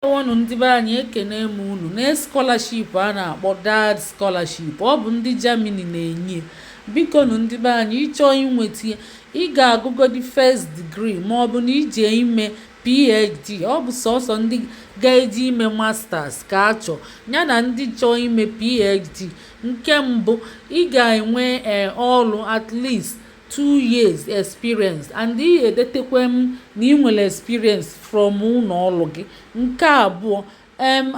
Ndewonụ, ndị be anyị, ekene m unu. Na scholarship a na-akpọ DAAD scholarship, ọ bụ ndị Germany na-enye. Biko nụ, ndị be anyị, ịchọọ inweta ya, ị ga-agụgodi first degree ma ọ bụ na ije ime PhD. Ọ bụ sọsọ ndị ga-eji ime masters ka a chọọ, ya na ndị chọọ ime PhD. Nke mbụ, ị ga-enwe ọrụ at least 2 years experience, and ị edetekwe m na ị nwere experience from ụlọ ọrụ gị. Nke abụọ,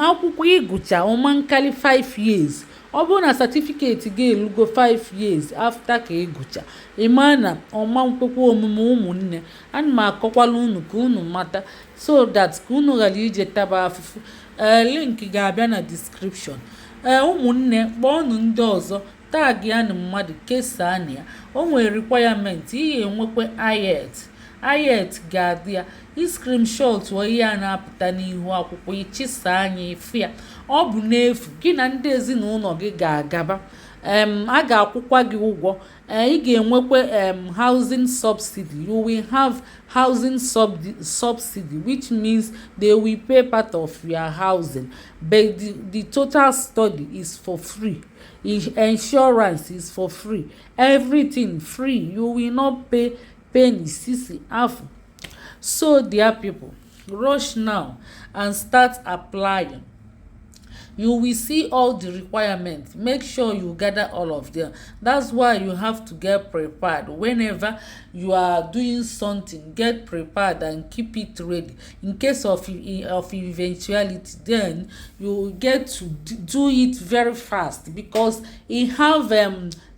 akwụkwọ ịgụcha ọma nkali 5 years. Ọ bụrụ na certificate gị elugo 5 years after ka ịgụcha, ịma na ọma nkwekwa omume. Ụmụnne, ana m akọkwala unu ka unu mata, so that ka unu ghara ije taba afụfụ. Ee, link ga-abịa na description. Ee, ụmụnne, kpọọnụ ndị ọzọ, tag ya na mmadụ, kesaa na ya. O nwere requirement ị ga-enwekwa. IELTS, IELTS ga-adị ya. Screenshot ihe a na-apụta n'ihu akwụkwọ, ịchịsa anya ịfụ ya. Ọ bụ n'efu. Gị na ndị ezinụlọ gị ga-agaba. A ga-akwụkwa gị ụgwọ. Ee, ị ga-enwekwa housing subsidy. You will have housing subsidy, which means they will pay part of your housing, but the total study is for free. Insurance is for free, everything free. You will not pay penny, sisi, afụ. So dear people, rush now and start applying. You will see all the requirements. Make sure you gather all of them. That's why you have to get prepared. Whenever you are doing something, get prepared and keep it ready in case of eventuality. Then you get to do it very fast because e have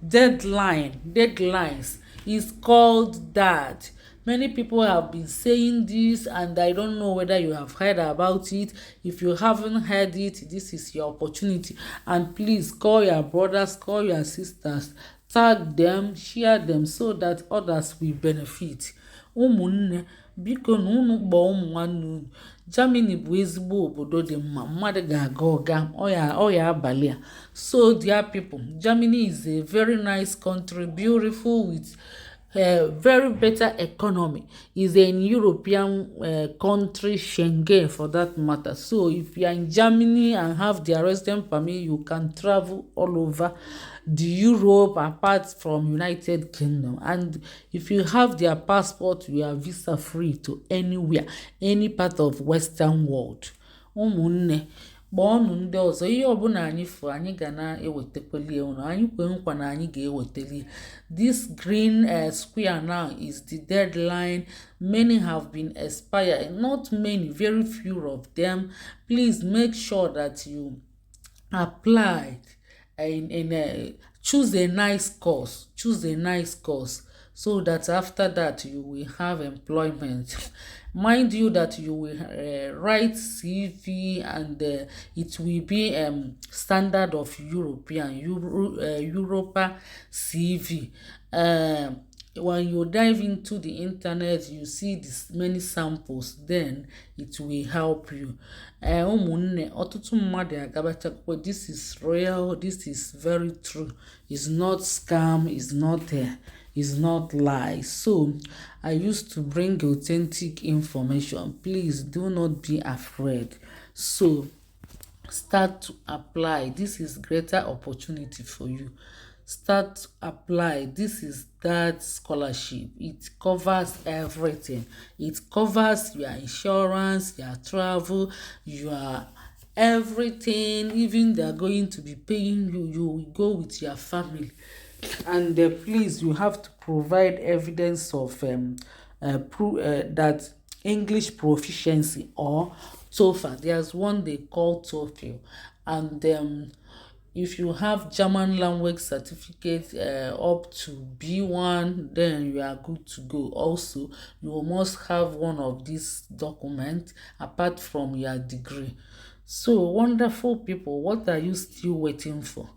deadline, deadlines. Is called that. Many people have been saying this, and I don't know whether you have heard about it. If you haven't heard it, this is your opportunity. And please call your brothers, call your sisters, tag them, share them so that others will benefit. Ụmụnne, biko na unu kpọọ ụmụ nwanne unu. Germany bụ ezigbo obodo dị mma mmadụ ga-aga ọga ọya abalị a. So dear people, Germany is a very nice country, beautiful, with a very better economy. Is an European country, Schengen for that matter. So if you are in Germany and have their resident permit, you can travel all over the Europe apart from United Kingdom. And if you have their passport, you are visa free to anywhere, any part of Western world. Ụmụnne, kpọọnụ ndị ọzọ. Ihe ọbụla anyị fụ, anyị ga na-ewetakwali unu. Anyị kwe nkwa na anyị ga-ewetali. This green square now is the deadline. Many have been expired, not many, very few of them. Please make sure that you applied in a, choose a nice course, choose a nice course, so that after that you will have employment. Mind you that you will write CV and it will be standard of European Europa CV. When you dive into the internet, you see this many samples, then it will help you. Ụmụnne, ọtụtụ mmadụ agabachakwa. This is real, this is very true. It's not scam, it's not lie. So I used to bring authentic information. Please do not be afraid. So start to apply. This is greater opportunity for you. Start to apply. This is that scholarship. It covers everything. It covers your insurance, your travel, your everything. Even they are going to be paying you. You will go with your family. And please, you have to provide evidence of that English proficiency or TOEFL. There's one they call TOEFL. And if you have German language certificate up to B1, then you are good to go. Also, you must have one of these documents apart from your degree. So, wonderful people, what are you still waiting for?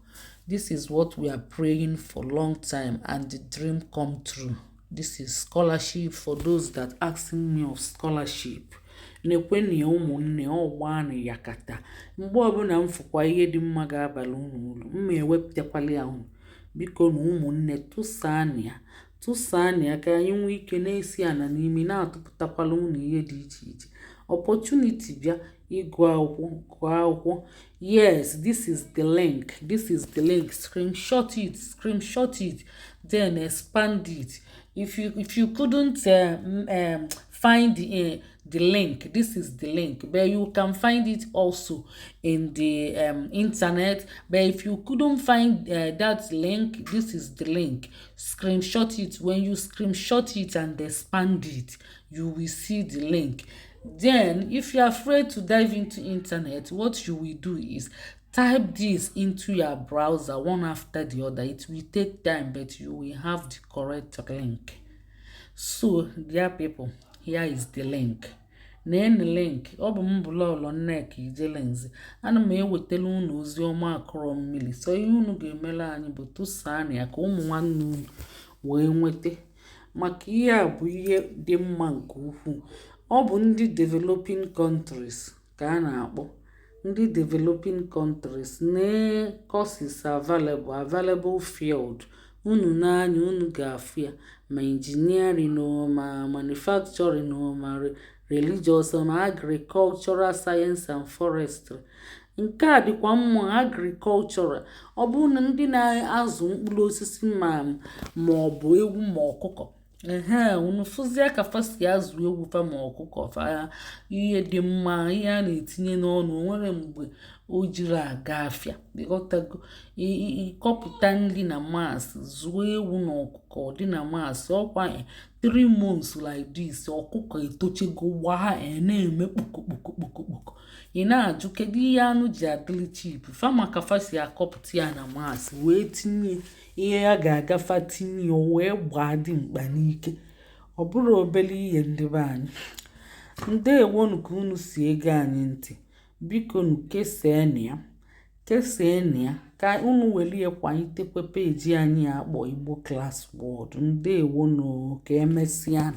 This is what we are praying for long time, and the dream come true. This is scholarship for those that asking me of scholarship. Nekwenụ ya, ụmụnne, ọgba na yakata. Mgbe ọbụla m fụkwa ihe dị mma ga-abalị unu uru, mma ewepụtakwala ya unu. Biko na ụmụnne, tụsaanụ ya, tụsaanụ ya ka anyị nwee ike na-esi ana n'imi na-atụpụtakwala unu ihe dị iche iche. Opportunity bịa. Ịgụ akwụkwọ, gụọ akwụkwọ. Yes, this is the link, this is the link. Screenshot it, screenshot it, then expand it. If you couldn't find the link, this is the link, but you can find it also in the internet. But if you couldn't find that link, this is the link. Screenshot it. When you screenshot it and expand it, you will see the link. Then if you are afraid to dive into internet, what you will do is type this into your browser one after the other. It will take time, but you will have the correct link. So dear people, here is the link. Neen link. Ọ bụ m bụ Lọlọ Nneka Ijelenze. Ana m ewetara unu ozi ọma akụrọ mmiri. So ihe unu ga-emere anyị bụ tụsaa ya ka ụmụ nwanne unu wee nweta, maka ihe a bụ ihe dị mma nke ukwuu. Ọ bụ ndị developing countries ka a na-akpọ ndị developing countries. Nee courses available, available field. Unu n'anya, unu ga-afụ ya, ma engineering o, ma manufacturing o, ma religious, ma agricultural science and forestry. Nke a dịkwa mma, agricultural. Ọ bụrụ na ndị na-azụ mkpụrụ osisi ma ọ bụ ewu ma ọkụkọ, ehe, unu fụzie ka fa si azụ ewu fa ma ọkụkọ fa. Ihe dị mma, ihe a na-etinye n'ọnụ, o nwere mgbe o jiri aga afịa. Ịghọtago? Ịkọpụta nri na mass, zụọ ewu na ọkụkọ dị na mass. Ọkwa 3 months like this, ọkụkọ etochego, gbaa, na-eme kpoko kpoko kpoko kpoko. Ị na-ajụ kedu ihe anụ ji adịrị cheap. Fama ka fa si akọpụta ya na mass wee tinye ihe ya ga-agafa, tinye o wee gbaa dimkpa n'ike. Ọ bụrụ obere ihe. Ndị be anyị, ndewonu ka unu si ege anyị ntị. Biko nu, kesaanụ ya, kesaanụ ya ka unu were ya kwalitekwa peji anyị akpọ Igbo Class World. Ndewonu, ka emesịa.